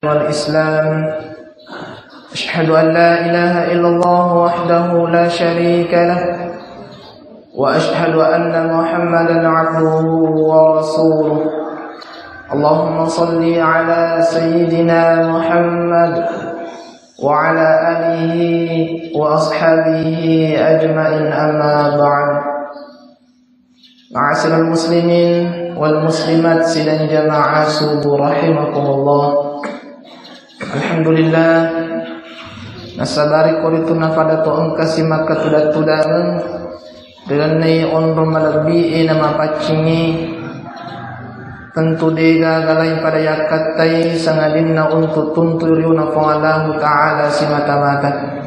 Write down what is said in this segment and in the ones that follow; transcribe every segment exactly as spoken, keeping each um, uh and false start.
والإسلام. أشهد أن لا إله إلا الله وحده لا شريك له، وأشهد أن محمدا عبده ورسوله. اللهم صل على سيدنا محمد وعلى آله وأصحابه أجمعين، أما بعد. Ma'asyiral muslimin wal muslimat sidang jamaah subuh rahimakumullah. Alhamdulillah, nasabari koritu napada to engka simakka tudang-tudangeng ri lennei onrong malebbi'e namapaccingi. Tentu degaga laing pada yakkattai sangadinna untuk tuntu riona Puang Allahu Ta'ala simata-mata.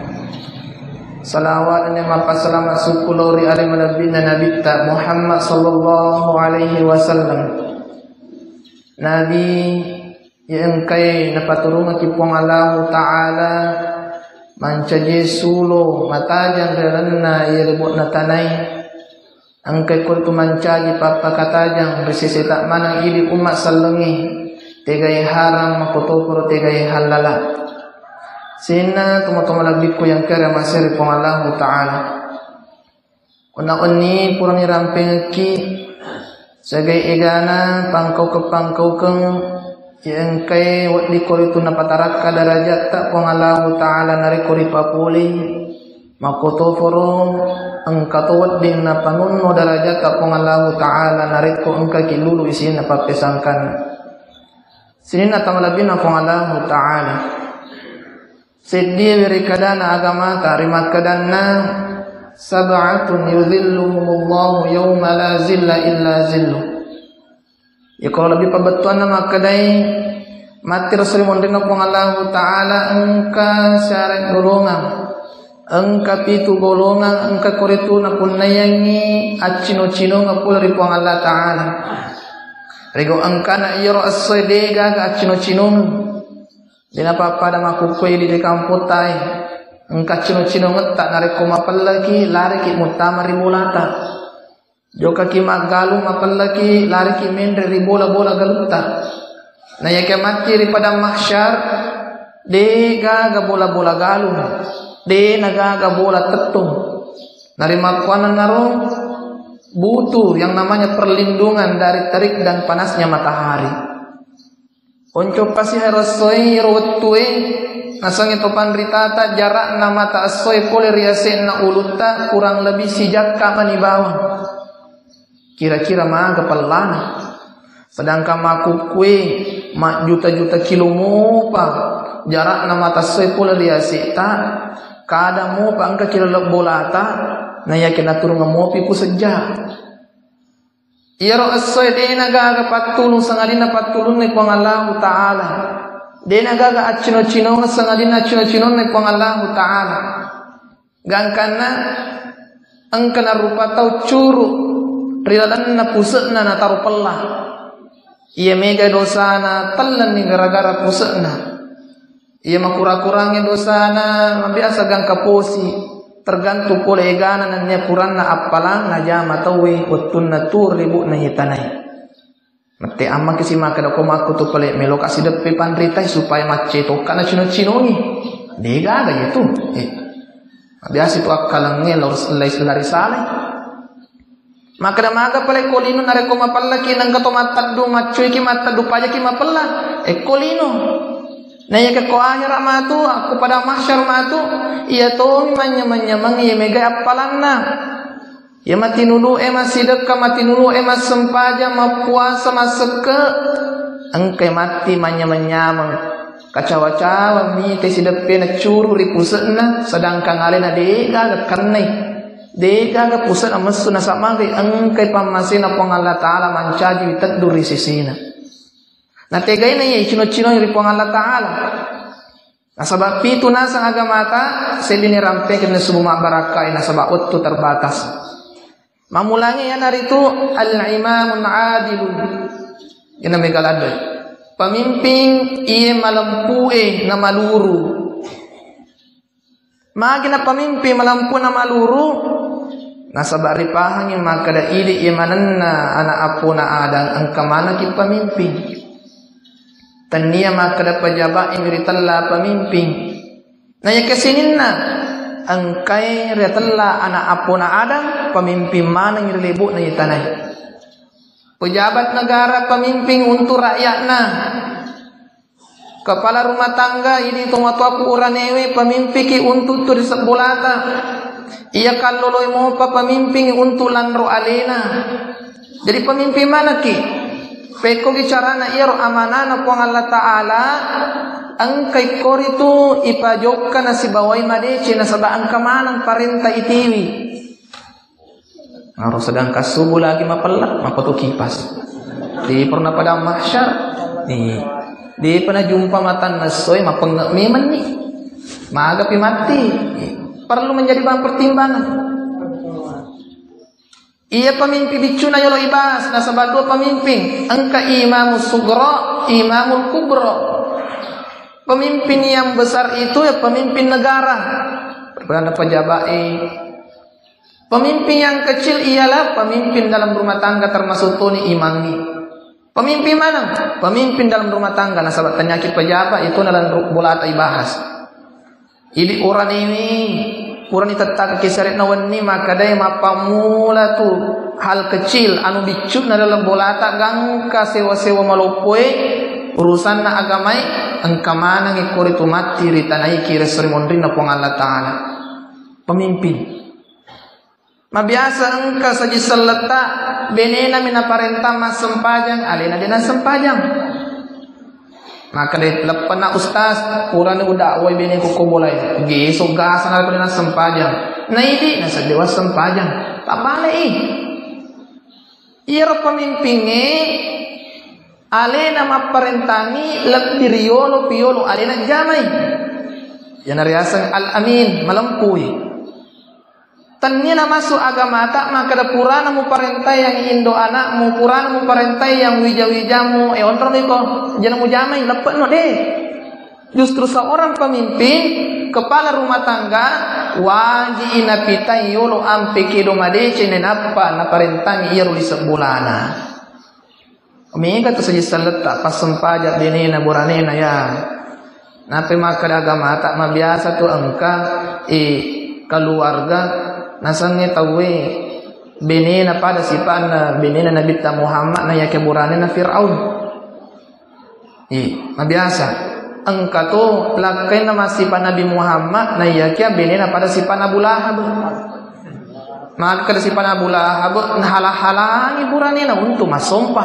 Salawat nennia mappasalama sukku lao ri ale malebbina Nabitta Muhammad sallallahu alaihi wasallam. Nabi iya engkae napaturungaki Puang Allahu Ta'ala mancaji sulo matajang ri lalenna iya ribo'na tanai. Engkai koritu mancaji pappakatajang ri seseta maneng idi umma sellengnge, tegai haram makkotoparo tegai hallala. Sininna tomatoa malebbikku yang kere maseri Puang Allahu Ta'ala. Onna onni purani rampengekki segai egana pangkaukeng-pangkaukeng iya engkai wedding koritu napatarakka darajatta Puang Allahu Ta'ala narekko ripapolei. Makkotoparo engka to wedding napanonno darajatta Puang Allahu Ta'ala narekko engkaki lulu isinna pappesangkanna. Sininna tamalebbina Puang Allahu Ta'ala. Seddie werikadana agamata rimakkadanna sab'atun yuzilluhumullahu yawma la zilla illa zilluh. Iyako lebbi pabettuanna makkedai, matti ro ri monrinna Puang Allahu Ta'ala engka siareq golongang, engka pitu golongang, engka koritu napunnaiyangngi accino-cinongeng pole ri Puang Allah Ta'ala. Rego engkana iyaro essoe degaga accino-cinongeng. Dena pappada makkukkue idi ri kampottae, engka accino-cinongetta narekko mapellaki lariki muttama ri bolata. Jokaki maggalung mapellaki, lariki menre ri bola-bola galutta. Naiyake matti ri padang mahsyar, de gaga bola-bola galung, de nagaga bola tettong. Narimakkuannanaro butuh yang namanya perlindungan dari terik dan panasnya matahari. Onco pasi ero essoe, ero wettue, nasengnge to panritata, jarakna mata essoe pole ri yase'na ulutta kurang lebih sijakka mani bawang. Kira-kira maga pellana. Sedangkan makkukkue majjuta-juta kilo mopa jarakna mata essoe pole ri yase'ta, kada mopa engka kilo lebbolata, naiyake naturunga mopi ku sejja. Iyaro essoe de nagaga pattulung sangadinna pattulunna Puang Allahu Ta'ala. De nagaga accino-cinongeng sangadinna accino-cinongenna Puang Allahu Ta'ala. Gangkanna engka narupa tau curu ri lalenna puse'na nataro pella. Iya mega dosana tellenni gara-gara puse'na. Iya makura-kurangnge dosana, mabiasa gangka posi, tergantung pole egana nennia kuranna appalang najama tauwe wettunna tuo ri bu'na iye tanae. Mette ammaki si makkeda ko makkutu pale meloka sideppe panritai supaya maccetokka nacino-cinongi. Degaga iyatu. Eh. Mabiasa tu akkalengnge lari, lari salai. Makkeda maga pale ko lino narekko mapellaki nengka to matteddu, maccuiki matteddu pajaki mapella. E ko lino. Naiyake ko ahera matu, akko pada mahsyar matu, iya tomi manyameng-nyameng iya megai appalanna. Iya matinulu e massidekka, matinulu e massempajang, mappuasa, massekke, engkai matti manyameng-nyameng. Kacawa-cawa mite sideppe naccuru ri puse'na, sedangkan alena degaga kennai. Degaga puse'na messu nasaba magai engkai pammasena Puang Allah Ta'ala mancaji teddu ri sisina. Nategaina iya icino-cinoi ri Puang Allah Ta'ala. Nasaba pitu naseng agamata, seddini rampengeng subu mabbarakkai nasaba wettu terbatas. Mammulangi iyanaritu al-imamun adilun. Ina mega ladde. Pemimpin iye malempue namaluru. Magi na pemimpin malempu namaluru, nasaba ripahangi makkeda idi iye manenna ana appona Adang engka manaki pemimpin. Tennia makkeda pejaba'e ritella pemimpin. Na iya kesininna engkae ritella ana' appona Adam, pemimpin maneng ri lebo'na iye tanae. Pejabat negara pemimpin untuk rakyatna. Kepala rumah tangga idi tomatoaku uranewe pemimpiki untuk tu ri sebbolata. Iya kalloloe mopa pemimpin untuk lanro alena. Jadi pemimpin manekki. Pekkogi carana iyaro amanana Puang Allah Ta'ala, engka ikkoritu ipajokka nasibawai madeceng nasaba engka maneng parenta itiwi. Naro sedang kassubu lagi mapella, mapato kipas. Di pernah padang mahsyar, di, di pernah jumpa matan nessoe mapengge memenni. Magapi mati. Perlu menjadi bahan pertimbangan. Iya pemimpin biccuna yolo ibas, nasaba dua pemimpin. Engka imamu sugro, imamul kubro. Pemimpin yang besar itu ya pemimpin negara. Perdana pejabat, eh. Pemimpin yang kecil ialah pemimpin dalam rumah tangga, termasuk toni imangngi. Pemimpin mana? Pemimpin dalam rumah tangga. Nasaba penyakit pejabat itu dalam ru-, bolata ibahas. Idi urani ini, urani tettaka kisaretna wenni makadai mappammula tu hal kecil anu biccu na dalam bolata gangka sewa-sewa maloppoe urusanna agamai engka maneng koritu matti ri tanaiki resso ri monrinna Puang Allah Ta'ala. Pemimpin. Mabiasa engka saji selletta, benena mi naparenta massempajang, alena de nassempajang. Maka de leppenna ustaz, purani udakwai bene ko bolai. Geso gasang alena nassempajang. Naidi nasedding wassempajang. Tabbalei. Iyaro pemimpingnge alena mapparentangi lebbi riolo piolo alena jamai. Yana riaseng al-amin, malempui. Tennia namassu agamata, makkeda purana muparentayang indo anakmu, purana muparentayang wija-wijamu, e onrongiko, jana mujamai, leppe'no de. Justru seorang pemimpin, kepala rumah tangga, waji inapitai yolo ampe kedo madeceng nenappa naparentangi iyaro lise bolana. Mega tu saji selletta passempajang benena buranena ya. Nape makkeda agamata mabiasa tu engka, eh, keluarga nasengnge tauwe benena pada sipanna benena Nabitta Muhammad na yake buranena Fir'aun. Eh, mabiasa engka tu lakkainna massipa Nabi Muhammad na yakia benena pada sipanna Abu Lahab. Makkeda sipanna Abu Lahab, nahala-halangi buranena untuk massompa.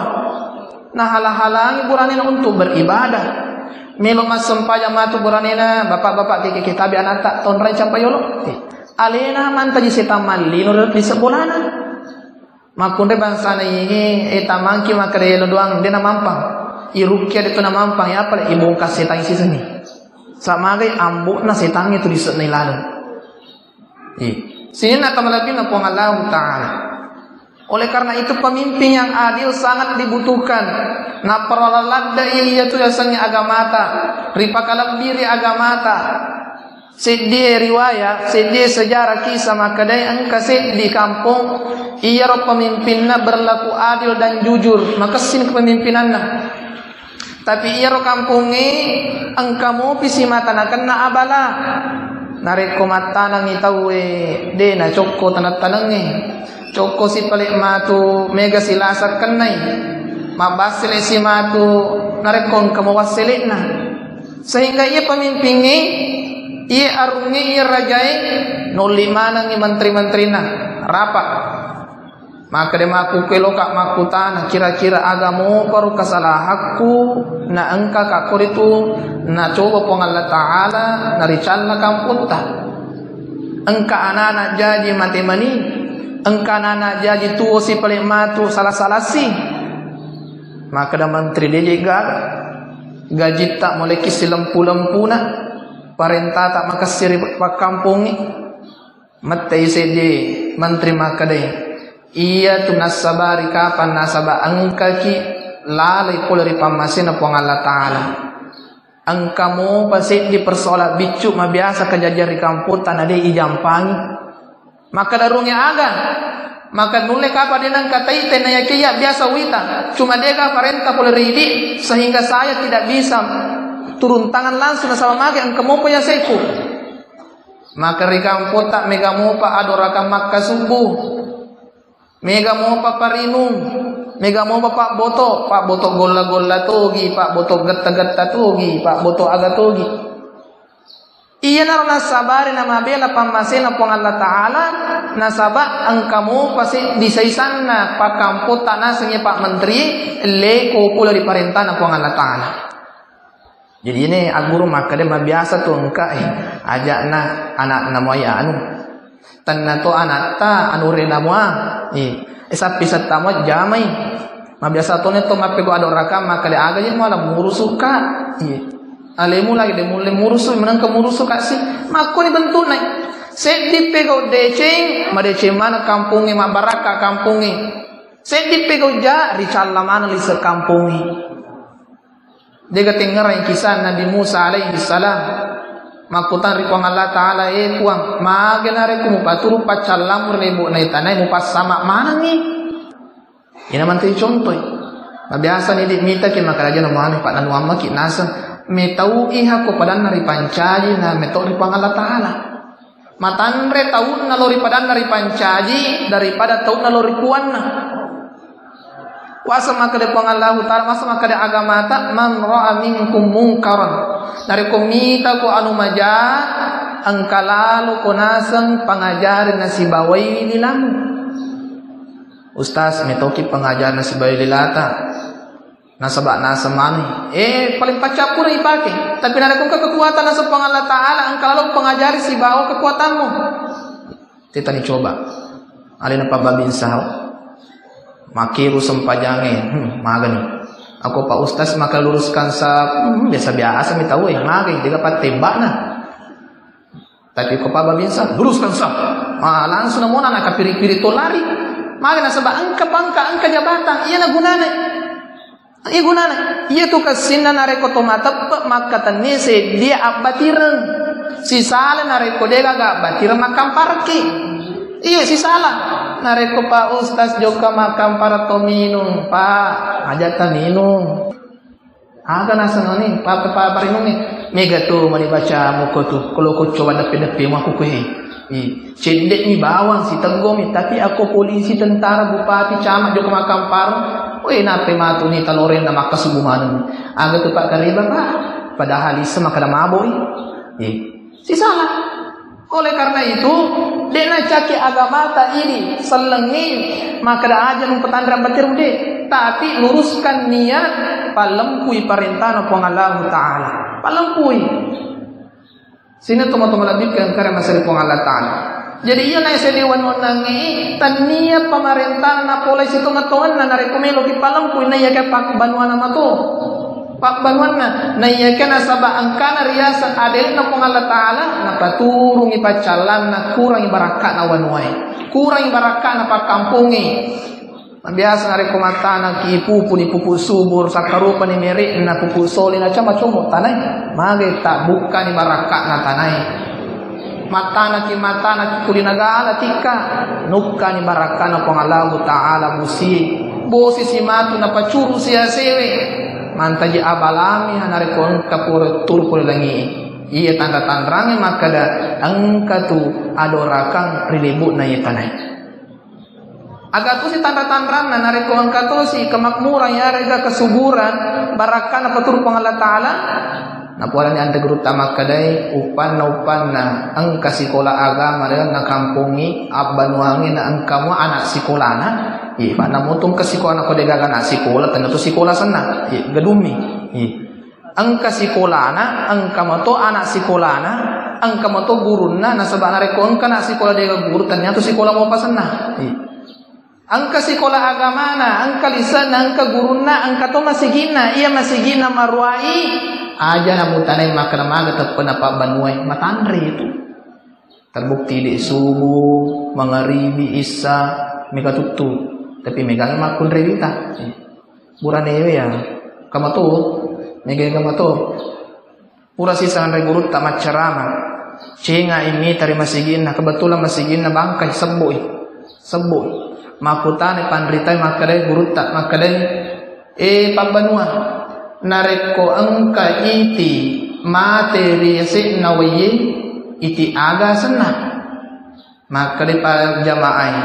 Nahala-halangi buranena untuk beribadah. Melo massempajang matu buranena, bapak-bapak, tiki kitabi anakta, tonrai campa yolo. Eh, alena mantaji setang mallino ri sebbolana. Makkunrai bangsana ini, eh, tamangki makkeda yelo doang, de namampang. Irukkia de tu namampang, ya pale ibongkar setang sisengi. Samagai ambokna setang itu disekna ilaleng. Iya. Sininna tamalebbina Puang Allahu Ta'ala. Oleh karena itu, pemimpin yang adil sangat dibutuhkan. Napparala ladda iya tu yasengnge agamata, ripakalebbi ri agamata. Seddie riwayat, seddie sejarah kisah makkedai engka seddi kampong iyaro pemimpinna berlaku adil dan jujur, makessing kepemimpinanna. Tapi iyaro kampongnge engka mopi simata nakenna abala. Narekko mattanengngi tauwe, de nacokko taneng-tanengnge. Cokko si pale matu mega silasa kennai. Mabbassele si matu narekko engka mawasselekna. Sehingga iya pemimpingnge, iya arungnge, iya rajae, nolli manengngi menteri-menterina. Rapat. Makkeda makkukkue loka makkutana, kira-kira aga moparo kasalahakku na engka kakkoritu nacoba Puang Allah Ta'ala naricalla kampotta. Engka anak-anak jaji mate mani, engka anak-anak jaji tuo si pale matu salah-salasi. Makkeda menteri deje gaga, gajitta muleki silempu-lempuna, parentata makessiri pakkampongi. Mettei seddi menteri makkedai, iya tu nassabari kapang nasaba engkaki lalai pole ri pammasena Puang Allah Ta'ala. Engka mopa seddi persoalan biccu mabiasa kajajari kamputta na de ijampangi. Makkeda runge aga? Maka nulle kapa de nengka taitai na yakiya biasa wita. Cuma dega parenta pole ridi sehingga saya tidak bisa turun tangan langsung nasaba mage engka mopa yaseku. Maka ri kampotta mega mopa adorakang makkasubbu. Mega mopa parinung. Mega mopa pabboto, pabboto golla-golla togi, pabboto getta-getta togi, pabboto aga togi. Iyanaro nassabari namabela pammasena Puang Allah Ta'ala, nasaba engka mopa seddi saisanna pakkampotta nasengngi Pak Menteri, leko pole ri parentana Puang Allah Ta'ala. Jadi ini agguru makkeda mabiasa tu engka, eh, ajakna anakna muai anu. Tenna to anatta anu rena mua, eh, eh, sappi setta mua jamai. Mabiasa tone to mappego adorakang makkeda aga je muala murusuka. Iya. Alemu lagi de mulle murusu, menengka murusuka si. Makkoni bentukna. Seddi pegau deceng, madeceng mana kampungnge, mabbarakka kampungnge. Seddi pegau ja, ricalla mana lise kampungnge. Dega tengngerang kisah Nabi Musa alaihi salam. Makkutana ri Puang Allah Ta'ala, "Eh Puang, mage narekko mupaturu paccallamu ri lebo'na tanae mupassama manengngi?" Ina mantai contoi. Mabiasa ni di mita ki makarajana muane, Pak, nanuammaki naseng. Metau iha ko padanna ripancaji na meto ri Puang Allah Ta'ala. Matanre taunna lo ri padanna ripancaji daripada taunna lo ri puanna. Kuasa makkeda Puang Allahu Ta'ala, masa makkeda agamata, "Man ra'a minkum munkaran." Narekko mita ko anu maja, engka lalo ko naseng pangajari nasibawai lilamu. Ustaz, metoki pangajari nasibawai lilata. Nasaba naseng mani. Eh, paling paccappura ipake. Tapi narekko engka kekuatan naseng Puang Allah Ta'ala, engka lalo pangajari sibawa kekuatanmu. Titani coba. Alena pabbabinsa. Makiru sempajange. Hmm, magani. Aku Pak Ustaz maka luruskan sa, hmm, biasa-biasa mi tau, eh, magai, dega pattembakna. Tapi ko pabbabinsa, luruskan sa. Ah, langsung namona nakapiri-piri to lari. Magai nasaba engka pangka, engka jabatan. Iya na gunane. Iya gunana, iya tu kessinna narekko to mateppe makkatenni seddie abbatireng. Sisala narekko degaga abbatireng makkamparki. Iya sisala. Narekko Pak Ustaz jokka makkampara to minung, Pak, aja ta minung. Aga nasengani, Pak, Pak, parinungi. Mega tu mani baca muko tu, kalau ko coba deppe-deppe maku kuhe. Ih, cedde'mi bawang, siteggomi, tapi akko polisi, tentara, bupati, camat, jokka makkampara, weh, nappe matu ni talorenna makkasubu maneng. Aga tu pakkareba, Pak? Padahal isse makkeda maboi. Eh, sisala. Oleh karena itu, de'na caki agamata idi sellengi makkeda aja mupatanre abbatireng de, tapi luruskan niat, pallempui parentana Puang Allahu Ta'ala. Pallempui. Sini tomatoa malebbikan karena masari Puang Allah Ta'ala. Jadi iya nae sedi wanuannangi, tania pamarentana napolai sitonga-tonganna narekko meloki palempui, naiya ke pak banuana mato. Pak banuanna, naiya ke nasaba engkana riaseng adelna Puang Allah Ta'ala, napaturungi paccallanna, kurangi barakkana wanuae, kurangi barakkana pakkampongnge. Biasa narekko mattanaki pupuni pupuk subur, sakkarupani mere'na pupuk soli, na cama commo tanae, magai tabbukkani barakka'na tanae. Mattanaki, mattanaki kulina gala tikka, nukkani barakka'na Puang Allahu Ta'ala musie. Bosi simatu napacuru siasewe, mantaji abalami narekko engka pura turu pole langi. Iya tanra-tanrangnge makkeda engka tu adorakang ri lebu'na iye tanae. Aga tosi tanra-tanranna, narekko engka tosi kemakmuran, yarega kesuburan, barakkana paturu Puang Allah Ta'ala. Napualani anre gurutta makkedai, uppanna-uppanna engka sikola agama ri lalenna kampongngi, abbanuangngi na engka mua anak sikolana. Iya, makna mutu engka sikola, nako degaga anak sikola, tenna tu sikola senna. Iya, gedummi. Iya. Engka sikolana, engka mato anak sikolana, engka mato gurunna, nasaba narekko engka anak sikola dega guru, tennia tu sikola mopa senna. Iya. Engka sikola agamana, engka lisenna, engka gurunna, engka to masiginna. Iya masiginna maruai, aja namutanai makkeda maga teppena pabbanuai, matanre itu. Terbukti di subuh, mangaribi, isya, mega tuttu. Tapi mega makkunrai wita. Buranewe ya, kamato, mega kamato. Pura sisa anre gurutta maccarama. Cenga imita ri masiginna, kebetulan masiginna bangkai, sebboi. Sebboi. Makkutana panritae makkedai gurutta, makkedai, "E pabbanua, narekko engka iti mate ri yase'na waiye, iti aga asenna?" Makkedai pajamaai,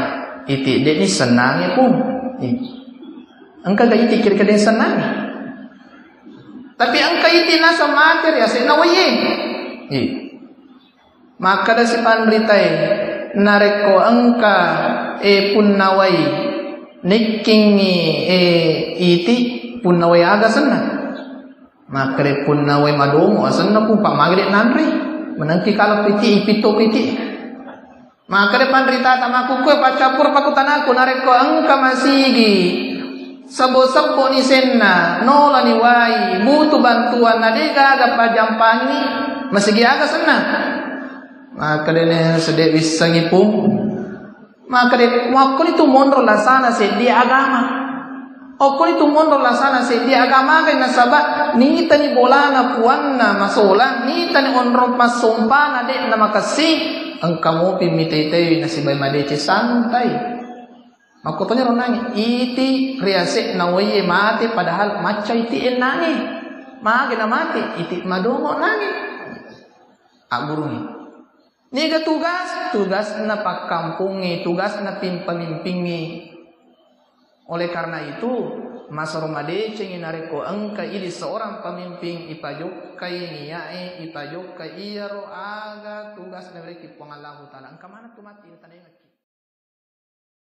"Iti de'ni sennangi, Pung." I. Engka ga iti kira-kira sennangi? Tapi engka iti naseng mate ri yase'na waiye. I. Makkeda si panritae, narekko engka, e, punnawai, nikkingngi, e, iti, punnawai aga asenna? Makkeda punnawai madomo asenna, Pung, pa magi de' nanre. Menengki kala piti, ipitto piti. Makkeda panritata, makkukkue paccappur pakkutanaku, narekko engka masigi Sebbo-sebbo ni senna, nola ni wai, butuh bantuan, na de' gaga pajampangi, masigi aga senna? Makkedani, "Sede' wissengi, Pung." Makkeda, "Makkoni tu monro lasana seddie agama. Okkoni tu monro lasana seddie agama, aga nasaba nitani bolana puanna masolang, nitani onrong massompana de'na makessing, engka mopi mitai-taiwi nasibai madeceng santai." Makkutoniro nangi, iti ri yase'na waiye mate, padahal macca iti ennange. Mage na mate, iti madomo nangi. Aggurungi. Niga tugas? Tugasna pakkampungnge, tugasna pim-, pemimpingnge. Oleh karena itu, masero madecengi narekko engka idi seorang pemimpin ipajokkai niae, ipajokkai iyaro aga tugas nawerekki Puang Allahu Ta'ala. Engka maneng tu matti, tanaengekki.